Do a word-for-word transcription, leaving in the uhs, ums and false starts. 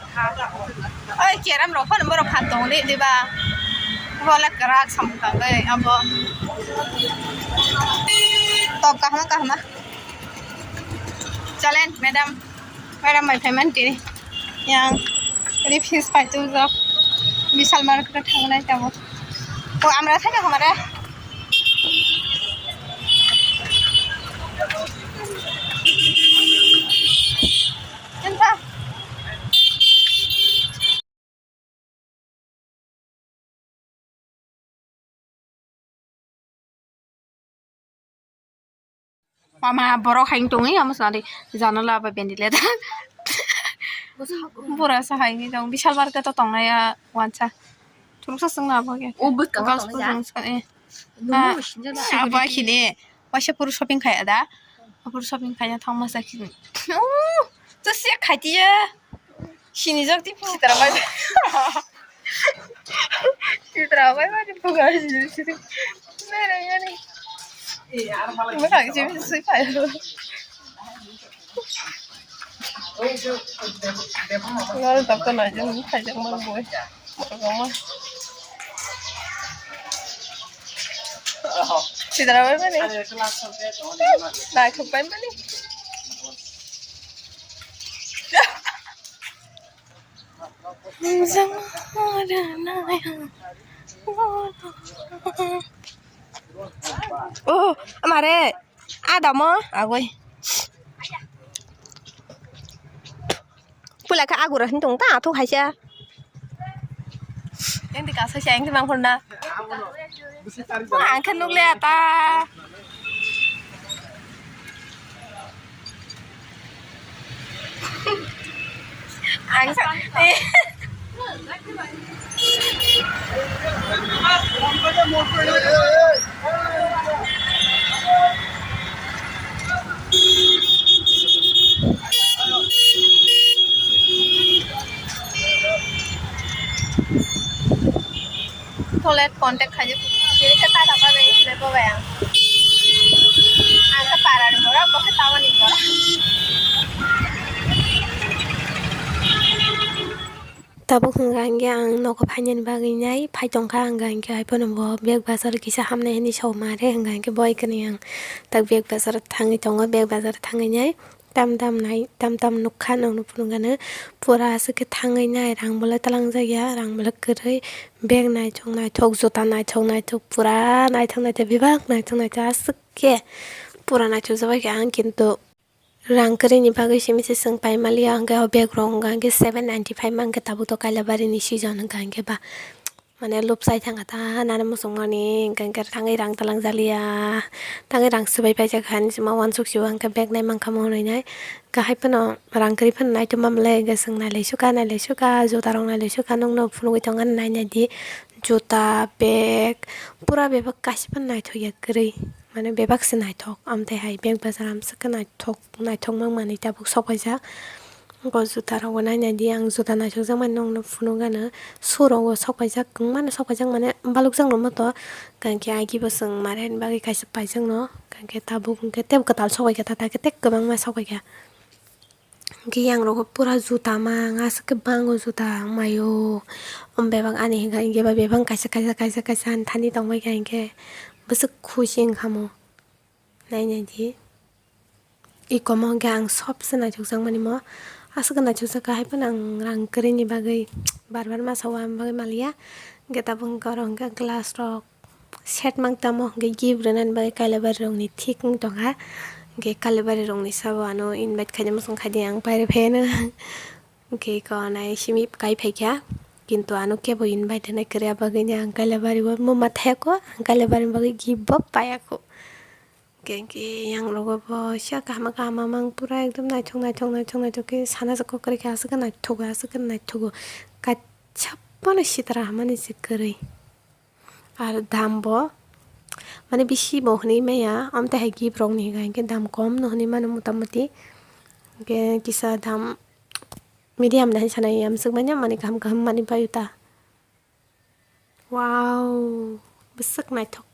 Oi, keram rok phano borok phan tong di, di ba? Bola kwrak samung tangwi abo. Top kahma kahma. Chalen, madam. Madam bai payment tini. Yang refuse pai tu jok. Vishal market thangnai tamo. O, amra thai na hamara. Enta. Mama borok hai tongwi amo sari janala ba ventilator. Bura sa hai ni tong, Vishal market to tongnai ya wansa. Chuluksa sung na bo ke. O bwkang Girls tong ya. Photo sa, eh. Nunggu Ah, sini na. Aba khide. Waisa puru shopping khai ada. Puru shopping khai thang masa khide. Oh, to se khai tiya. Sini jok ti sitra bai. Sitra bai bai buga sini. Mere yani. Buga sini sui khai. Ngaro doktor na jeng khai jeng mang boy. Borok ma. Sitra bai mani. Naithok bai mani. Oh, amare. Adamo agoi. Pula kha agura hin tong ta thu khaisa. Yang di kasa siya yang di bang khorna. Wah, ang khen nuk le ata. Ang sa, eh. Toilet contact khaijak, chini khe ta thapa bai, chini bo bai ang. Ang khe para ni borok, bo khe tamoni borok. Tabuk hwnkha hinkhe ang nogo phainani bagwi nai phai tongkha, hwnkha hinkhe hai phano bo bag bazar kisa hamnai hinwi soma re, hwnkha hinkhe bo hai khwnwi ang tak bag bazar thangwi tongo, bag bazar thangwi nai. Tam tam nai, tam tam nukha, nokno phunukgano pura aswk khe thangwi nai, rang bolai twlangjakya, rang bolai kwrwi, bag naithok naithok, juta naithok naithok, pura naithok naithok, bebak naithok naithok, aswk khe pura naithokjak bai kha ang, kintu rang kwrwini bagwi simi se chwng pai maliya, hwnkhe o bag rok hwnkha hwnkhe seven ninety five mankhe, tabuk to Kailabari ni season hwnkha hwnkhe ba. Mane lupsai thangkha ta nana muchungmani, hwnkha hwnkhe thangwi rang twlang jaliya, thangwi rang swbai paijak hani sima uansuk si o hwnkhe bag nai mankha mo hwnwi nai. Hwnkhe hai phano rang kwrwi phano naitoma mole hwnkhe chwng nailai sukha, nailai sukha, juta rok nailai sukha, nokno phunugwi tongo nainai di. Juta, bag, pura bebak kaisa phano naithokya kwrwi, mane bebak se naithok, amtwi hai bag bazar amswk khe naithok, naithok mang manwi tabuk sok paijak. Bo juta rokbo nainai di, ang juta naithokjak mani nokno phunukgano, shoe rokbo sok paijak, kwbangmano sok paijak, mane balukjak rwma to, hwnkhe agi bo chwng mare bagwi kaisa paijak no, hwnkhe tabuk hwnkhe teibo kwtal sok paikha, ta ta khe tei kwbangma sok paikha. Hwnkhe yang rogo pura juta mang, aswk khe bango juta mayo, o bebak ani hwnkha hwnkhe ba bebak kaisa kaisa kaisa kaisa ani thani tongbaikha, hwnkhe bwswk khusi wngkha mo. Nainai di. Iko mo hwnkhe ang sobse naithokjak mani mo. Aswk naithokjak kha, hai phano ang rang kwrwini bagwi bar bar masa o ani bagwi maliya. Hwnkhe tabuk hwnkhe oro hwnkhe glass rok set mang tamo hwnkhe gift rwnani bagwi Kailabari rokni thik wng tongkha. Hwnkhe Kailabari rokni sabo ano invite khaina muchung khaidi ang pairwi phaiano. Hwnkhe iko nai simi kai phaikha. Kintu ano kebo invite hwnwi kwrwi, abagwini ang Kailabari o muma thayakho, ang Kailabari bagwi gift bo payakho. Hwnkhe, hwnkhe yang rogo bo sia kaham kaham mang pura ekdom naithok, naithok, naithok, naithok khe sana se kok kwrwi khe aswk khe naithok, aswk khe naithok. Kaisa phano sitra hamani se kwrwi. Ar dam bo mane bisi bo hwnwi maya, amtwi hai gift rokni hwnkha hinkhe dam kom no hwnwi mano mota moti. Hwnkhe kisa dam medium da hinwi sanai, amswk manya mani kaham kaham manwi paio ta. Wow, bwswk naithok